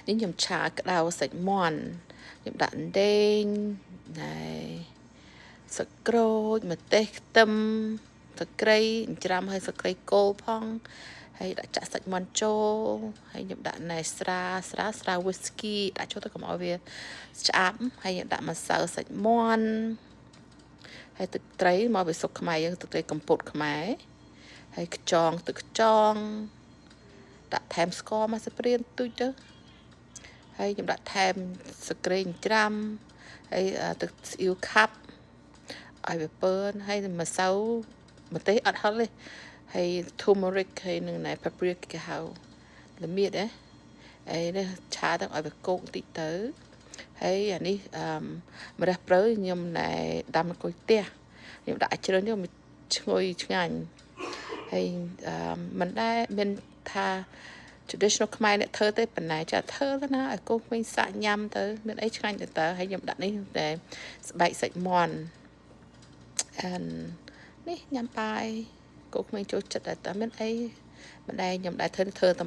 នេះខ្ញុំឆាក្តៅសាច់មាន់ខ្ញុំដាក់អណ្ដេងណែសាច់ក្រូចម្ទេសខ្ទឹមស្លឹកគ្រៃចិញ្ច្រាំហើយស្លឹកគ្រៃគល់ផងហើយដាក់ចាក់សាច់មាន់ចូលហើយខ្ញុំដាក់ណែស្រាស្រាស្រា whisky ដាក់ចូលទៅកុំឲ្យវាឆ្អាប់ហើយខ្ញុំដាក់ម្សៅសាច់មាន់ហើយទឹកត្រីមកពីស្រុកខ្មែរយើងទឹកត្រីកំពតខ្មែរហើយខ្ចងទឹកខ្ចងដាក់ថែមស្ករមកស្ព្រានទូចទៅហើយខ្ញុំដាក់ថែមស្លឹកគ្រៃចិញ្ច្រាំហើយទឹកស្អ៊ីវខាប់ឲ្យវាពើនហើយម្សៅម្ទេសអត់ហិលទេហើយ turmeric ហើយនឹងណែ paprika គេហៅល្មៀតណាហើយនេះឆាទៅឲ្យវាគោកបន្តិចទៅហើយអានេះអឺម្រះព្រៅខ្ញុំណែដាំនៅគុយផ្ទះខ្ញុំដាក់ឲ្យច្រើនទៅវាឈ្ងុយឆ្ងាញ់ហើយអឺមិនដែរមានថា traditional ខ្មែរអ្នកធ្វើទេប៉ុន្តែចាធ្វើទៅណាឲ្យកូនក្មេងសាក់ញ៉ាំទៅមានអីឆ្ងាញ់ទៅតើហើយខ្ញុំដាក់នេះតែស្បែកសាច់មាន់ and នេះញ៉ាំបាយកូនក្មេងចូលចិត្តតែតើមានអីមិនដែរខ្ញុំដែរធ្វើធ្វើតែ